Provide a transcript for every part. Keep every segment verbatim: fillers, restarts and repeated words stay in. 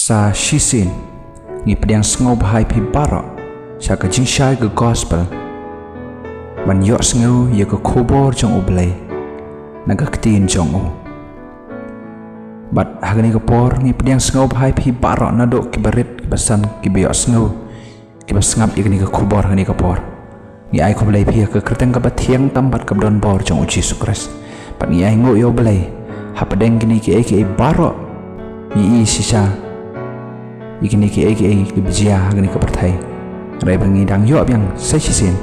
Sa shisien, ngi pdiang sngewbha ïa phi baroh sha ka jingshai ka gospel ban ïohsngew ïa ka khubor jong U Blei na ka ktien jong u. Bad ha kane ka por ngi pdiang sngewbha ïa phi baroh naduh kiba rit, kiba san, kiba ïohsngew, kiba sngap ïa kane ka khubor ha kane ka por. Ngi ai khublei ïa phi ha ka kyrteng kaba thiang tam bad kaba don bor jong U Jisu Khrist. Bad ngi ainguh ïa U Blei hapdeng kine kiei kiei baroh. Ngi ïohi shisha ïa kine kiei kiei kiba jia ha kane ka pyrthei. Hynrei ba ngi dang ïoh biang sa shisien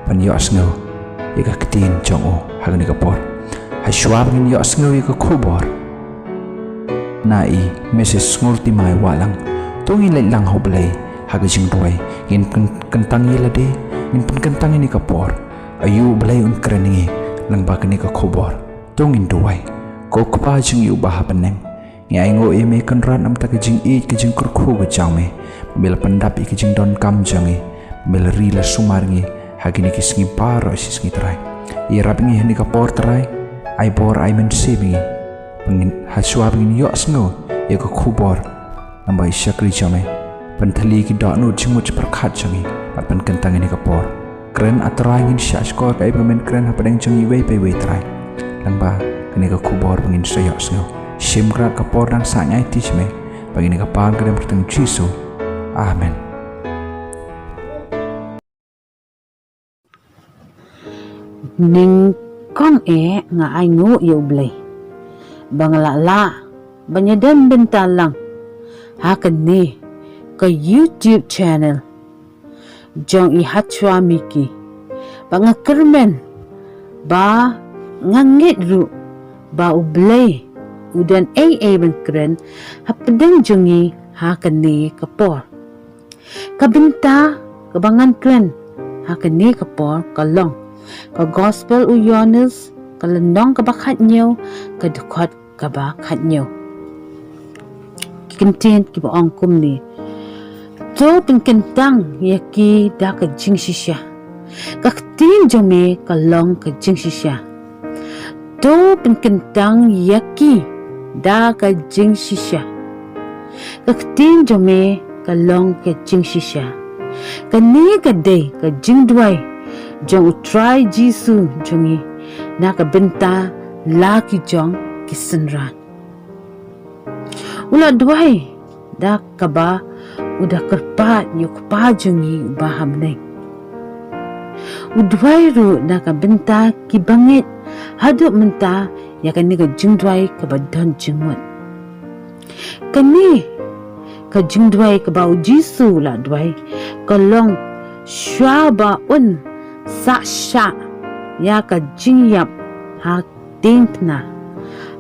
ban ïohsngew ïa ka ktien jong u ha kane ka por. Hashwa ba ngin ïohsngew ïa ka khubor na i Misis Sngultimai Wahlang, to ngin leit lang ha U Blei ha ka jingduwai. Ngin kyn-, kyntang ïa lade, ngin pynkyntang ïa kane ka por. Aïu U Blei un kren ïa ngi lyngba kane ka khubor? To ngin duwai. Ko Kpa jong ngi uba ha bneng, ngi ainguh ïa me Kynrad namar ka jingïeit, ka jingkyrkhu ka jong me. Me la pyndap ïa ka jingdonkam jong ngi, me la ri la sumar ngi ha kine ki sngi baroh shi sngi, Trai. Ïarap ngi ha kane ka por, Trai. Ai bor, ai mynsiem ïa ngi ba ngin, hashwa ba ngin ïohsngew ïa ka khubor namar i shakri jong me. Pynthymmai ki dohnud jingmut jingpyrkhat jong ngi bad pynkyntang ïa kane ka por. Kren, A Trai, ngin shahshkor kaei ba men kren hapdeng jong iwei pa iwei, Trai, lyngba kane ka khubor ba ngin sa ïohsngew. Shim Kynrad ka por, dang sah ngi aiti sha me. Ba kane ka por ngi kyrpad ha ka kyrteng Jisu. Amen. Nyngkong eh nga ainguh ïa U Blei ba nga la lah ban ïadon bynta lang ha kane ka YouTube channel jong i Hashwa Miki. Ba nga kyrmen, ba nga ngeit ruh ba U Blei u don ei ei ban kren hapdeng jong ngi ha kane ka por. Ka bynta kaba ngan kren ha kane ka por ka long ka Gospel u Ïoannis, ka lynnong kaba khathynñiew, ka dkhot kaba khathynñiew. Ki kyntien kiba ong kumne: To pynkyntang ïa ki da ka jingshisha. Ka ktien jong me ka long ka jingshisha. To pynkyntang ïa ki da ka jingshisha. Ka ktien jong me ka long ka jingshisha. Kane ka dei ka jingduwai jong U Trai Jisu jong ngi na ka bynta la ki jong ki synran. U la duwai da kaba u da kyrpad ïa U Kpa jong ngi uba ha bneng. U duwai ruh na ka bynta kiba ngeit haduh mynta ïa kane ka jingduwai kaba don jingmut. Kane ka jingduwai kaba U Jisu u la duwai ka long shuwa ba un sah shah ïa ka jingïap ha tieng pna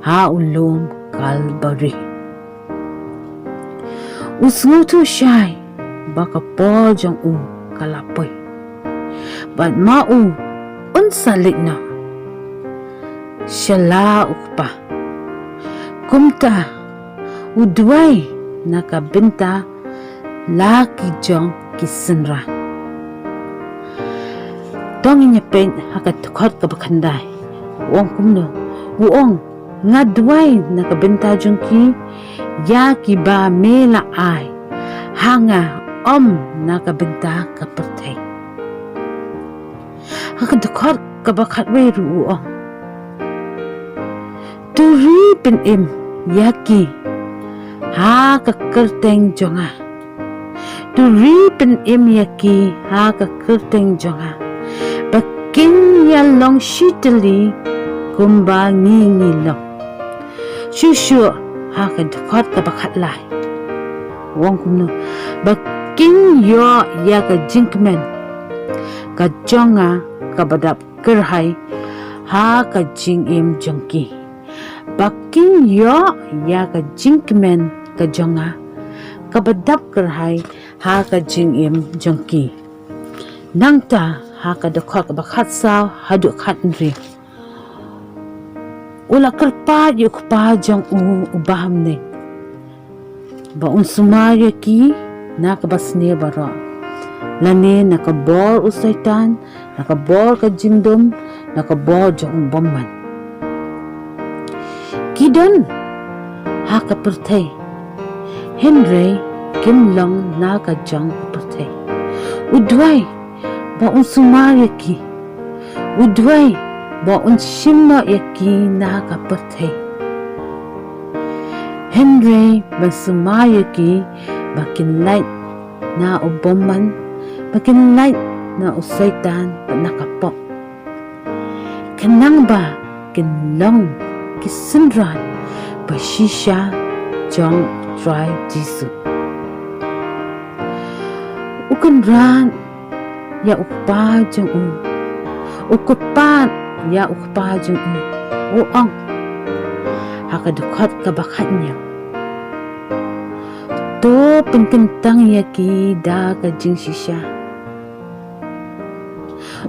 ha u lum Kalbari. U sngewthuh shai ba ka por jong u ka la poi, bad ma u un sa leit noh sha la U Kpa. Kumta u duwai na ka bynta la ki jong ki synran. To ngin ïa peit ha ka dkhot kaba khyndai. U ong kumno? U ong: Nga duwai na ka bynta jong ki ïa kiba me la ai ha nga, ym na ka bynta ka pyrthei. Ha ka dkhot kaba khatwei ruh u ong: To ri pynim ïa ki ha ka kyrteng jong nga. To ri pynim ïa ki ha ka kyrteng jong nga, ba kin ïa long shi tylli kumba ngi ngi long. Shuh shuh ha ka dkhot kaba khatlai u ong kumno? Ba kin ïoh ïa ka jingkmen ka jong nga kaba dap kyrhai ha ka jingim jong ki. Ba kin ïoh ïa ka jingkmen ka jong nga kaba dap kyrhai ha ka jingim jong ki. Nangta ha ka dkhot kaba khatsaw haduh khathynriew u la kyrpad ïa U Kpa jong u uba ha bneng ba un sumar ïa ki na kaba sniew baroh, lane na ka bor u Soitan, na ka bor ka jingdum, na ka bor jong u bymman. Ki don ha ka pyrthei, Hynrei kim long na ka jong ka pyrthei. U duwai ba un sumar ïa ki. U duwai ba un shim noh ïa ki na ka pyrthei. Hynrei ban sumar ïa ki ba kin lait na u bymman, ba kin lait na u Soitan bad na ka pop. Khnang ba kin long ki synran ba shisha jong U Trai Jisu. U Kynrad ïa u Kpa jong u. U kyrpad ïa u Kpa jong u. U ong ha ka dkhot kaba khatñiew, to pynkyntang ïa ki da ka jingshisha.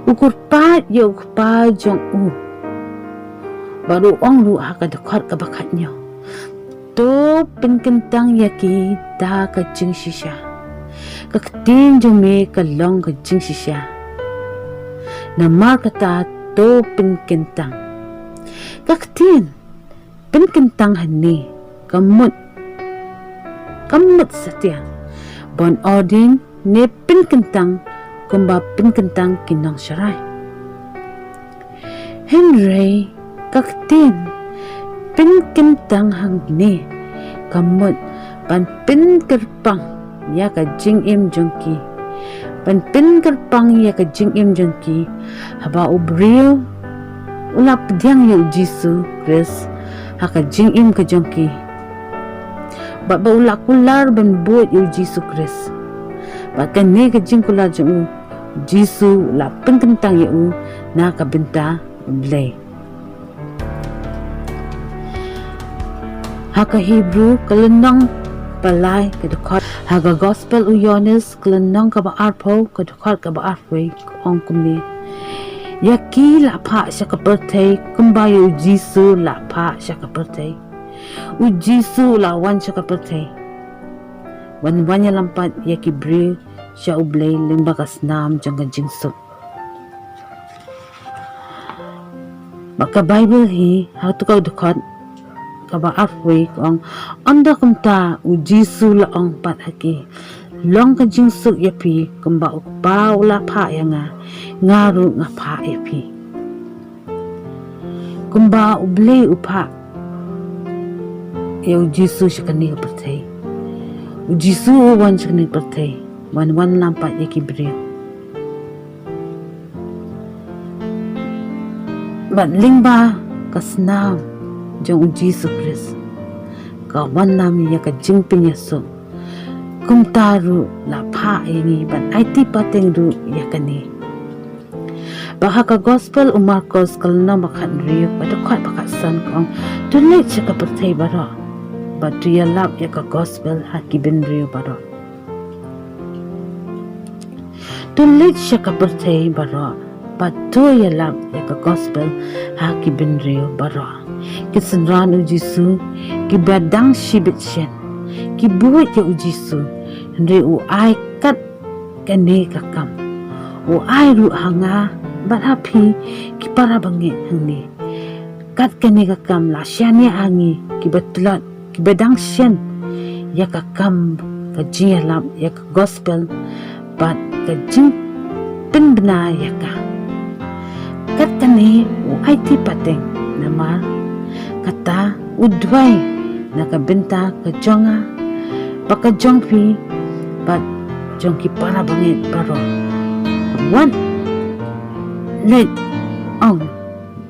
U kyrpad ïa u Kpa jong u. Bad u ong ruh ha ka dkhot kaba khatñiew, to pynkyntang ïa ki da ka jingshisha. Ka ktien jong me ka long ka jingshisha. Namar kata to pynkyntang. Ka ktien pynkyntang hangne ka mut, ka mut satia ban ordain ne pynkyntang kumba pynkyntang ki nongsharai. Hynrei ka ktien pynkyntang hangne ka mut ban pynkyrpang ïa ka jingim jong ki. Ban pynkyrpang ïa ka jingim jong ki haba u briew u la pdiang ïa U Jisu Khrist ha ka jingim ka jong ki. Bad ba u la kular ban bud ïa U Jisu Khrist. Bad kane ka jingkular jong u, U Jisu u la pynkyntang ïa u na ka bynta U Blei. Ha ka Hebru ka lynnong ba lai ka dkhot, ha ka Gospel u Ïoannis ka lynnong kaba arphew ka dkhot kaba arphew ka ong kumne: Ïa ki la phah sha ka pyrthei kumba ïa U Jisu la phah sha ka pyrthei. U Jisu u la wan sha ka pyrthei ban wan ïalam pat ïa ki briew sha U Blei lyngba ka snam jong ka jingsuk. Bad ka Baibl hi ha kato ka dkhot kaba arphew ka ong: Ynda kumta U Jisu u la ong pat ha ki: Long ka jingsuk ïa phi, kumba U Kpa u la phah ïa nga, nga ruh nga phah ïa phi. Kumba U Blei u phah ïa U Jisu sha kane ka pyrthei, U Jisu u wan sha kane ka pyrthei ban wan ïalam pat ïa ki briew. Bad lyngba ka snam jong U Jisu Khrist ka wan ïalam ïa ka jingpynïasuk. Kumta ruh la phah ïa ngi ban aiti pateng ruh ïa kane. Bad ha ka Gospel u Markos ka lynnong ba khathynriew ka dkhot ba khatsan ka ong: To leit sha ka pyrthei baroh bad to ïalap ïa ka Gospel ha ki bynriew baroh. To leit sha ka pyrthei baroh bad to ïalap ïa ka Gospel ha ki bynriew baroh. Ki synran U Jisu kiba dang shibit shen ki bud ïa U Jisu, hynrei u ai kat kane ka kam. U ai ruh ha nga bad ha phi ki para bangeit hangne kat kane ka kam, la shaniah ha ngi kiba tlot, kiba dang shen ïa ka kam ka jingïalap ïa ka Gospel bad ka jingpynbna ïa ka. Kat kane u aiti pateng, namar kata u duwai na ka bynta ka jong nga bad ka jong phi bad jong ki para bangeit baroh. Wat leit ong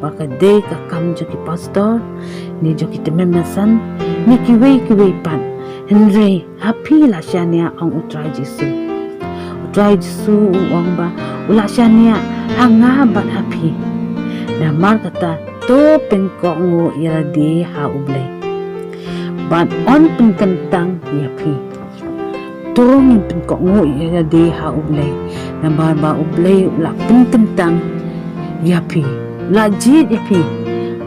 ba ka dei ka kam jong ki pastor ne jong ki tymmen basan ne kiwei kiwei pat, hynrei ha phi la shaniah, ong U Trai Jisu. U Trai Jisu u ong ba u la shaniah ha nga bad ha phi. Namar kata to pynkohnguh ïa lade ha U Blei bad yn pynkyntang ïa phi. To ngin pynkohnguh ïa lade ha U Blei, namar ba U Blei u la pynkyntang ïa phi, u la jied ïa phi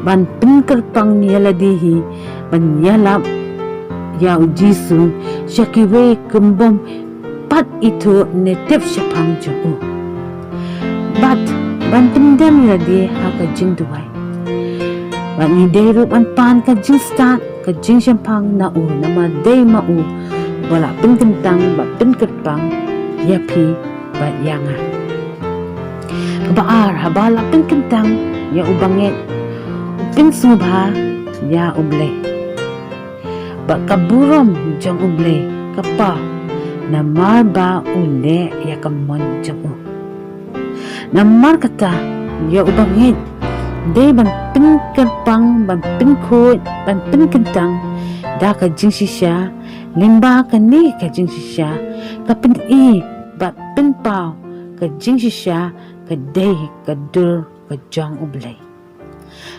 ban pynkyrpang ïa lade hi ban ïalap ïa U Jisu sha kiwei kiba ym pat ithuh ne tip shaphang jong u. Bad ban pyndem ïa lade ha ka jingduwai. Bad ngi dei ruh ban pan ka jingstad ka jingshemphang na u, namar dei ma u ba la pynkyntang bad pynkyrpang ïa phi bad ïa nga. Kaba ar, haba la pynkyntang ïa u bangeit, u pynsngewbha ïa U Blei bad ka burom jong U Blei ka paw, namar ba u leh ïa ka mon jong u. Namar kata, ïa u bangeit dei ban pynkyrpang, ban pynkhuid, ban pynkyntang da ka jingshisha, lyngba kane ka jingshisha, ka pyni bad pynpaw ka jingshisha ka dei ka dur ka jong U Blei.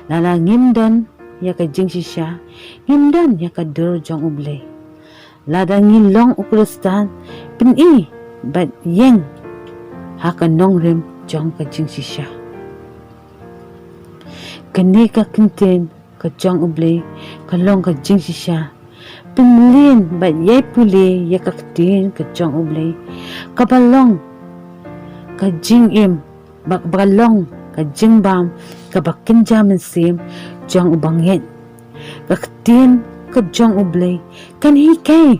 Lada ngim don ïa ka jingshisha, ngim don ïa ka dur jong U Blei. Lada ngi long u Khristan, pyni bad ïeng ha ka nongrim jong ka jingshisha. Kane ka ktien ka jong U Blei ka long ka jingshisha. Pynlong bad ïai pule ïa ka ktien ka jong U Blei, kaba long ka jingim, ba, ba long ka jingbam kaba kynja mynsiem jong u bangeit. Ka ktien ka jong U Blei kan hikai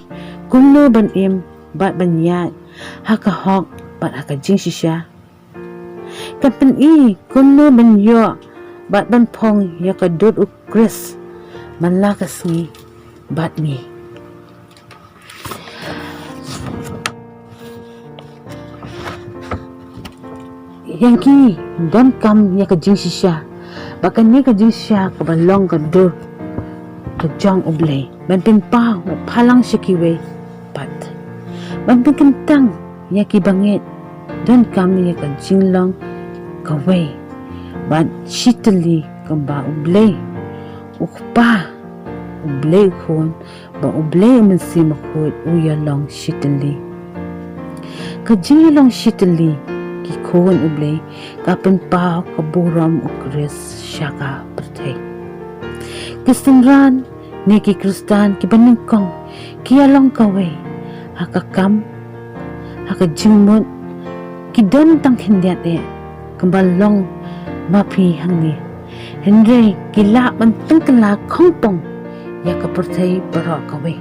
kumno ban im bad ban ïaid ha ka hok bad ha ka jingshisha. Kan pyni kumno ban ïoh bad ban phong ïa ka dur U Khrist man la ka sngi bad ngi. Ïa ngi donkam ïa ka jingshisha, ba kane ka jingshisha kaba long ka dur ka jong U Blei, ban pynpaw, ban pynpaw lang sha kiwei pat, ban pynkyntang ïa ki bangeit, donkam ïa ka jinglong kawei bad shitylli kumba U Blei U Kpa, U Blei U Khun, bad U Blei U Mynsiem Bakhuid u ïalong shitylli. Ka jingïalong shitylli ki khun U Blei ka pynpaw ka burom U Khrist sha ka pyrthei. Ki synran ne ki Khristan kiba nyngkong ki ïalong kawei ha ka kam, ha ka jingmut, ki don tang khyndiat eh kumba long ma phi hangne. Hynrei ki lah ban pynkylla khongpong ïa ka pyrthei baroh kawei,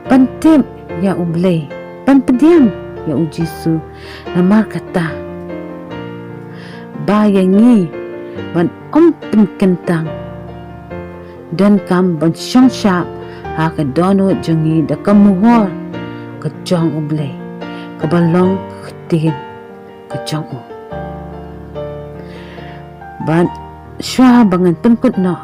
ban tip ïa U Blei, ban pdiang ïa U Jisu. Namar kata, ba ïa ngi ban ym pynkyntang, donkam ban shong shap ha ka dohnud jong ngi da ka mohor ka jong U Blei, kaba long ka ktien ka jong u. Bad shuwa ba ngan pynkut noh,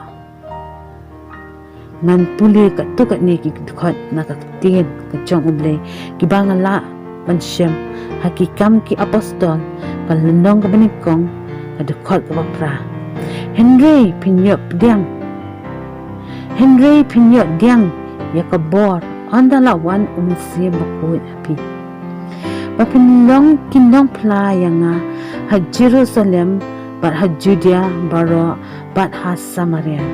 ngan pule katto katne ki dkhot na ka ktien ka jong U Blei kiba nga lah ban shem ha Ki Kam ki Apostol, ka lynnong kaba nyngkong, ka dkhot kaba phra. Hynrei phin ïoh pdiang, hynrei phin ïoh pdiang ïa ka bor ynda la wan U Mynsiem Bakhuid ha phi, ba phin long ki nongphla ïa nga ha Jerusalem, bad ha Judea baroh, bad ha Samaria.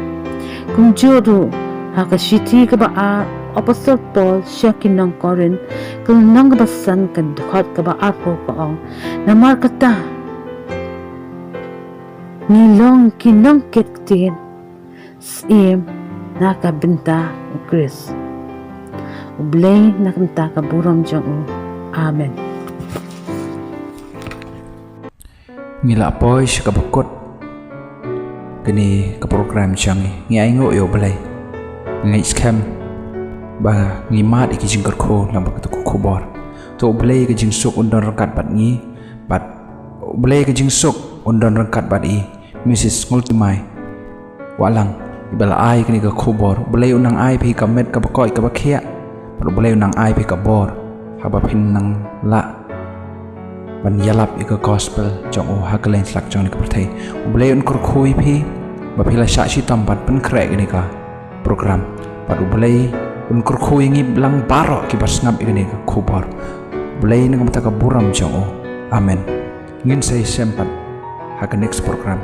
Kumjuh ruh ha ka shithi kaba ar Apostol Paul sha ki nong Korinth, ka lynnong kaba san, ka dkhot kaba arphew, ka ong: Namar kata, ngi long ki nongkit ktien syiem na ka bynta U Khrist. U Blei na ka bynta ka burom jong u. Amen. Ngi la poi sha kaba kut kane ka program jong ngi. Ngi ainguh ïa U Blei. Ngi ngeit skhem ba ngi mad ïa ki jingkyrkhu lyngba kata ka khubor. To U Blei ka jingsuk un don ryngkat bad ngi, bad U Blei ka jingsuk un don ryngkat bad i Missus Ngultimai Wahlang, iba la ai kane ka khubor. U Blei un nang ai phi ka met kaba koit kaba khiah, bad U Blei un nang ai phi ka bor haba phin nang lah ban ïalap ïa ka gospel jong u ha kylleng shlak jong kane ka pyrthei. U Blei un kyrkhu ïa phi ba phi la shah shitom ban pynkhreh kane ka program, bad U Blei un kyrkhu ïa ngi lang baroh kiba sngap ïa kane ka khubor. U Blei na ka bynta ka burom jong u. Amen. Ngin sa ïashem pat ha ka next program.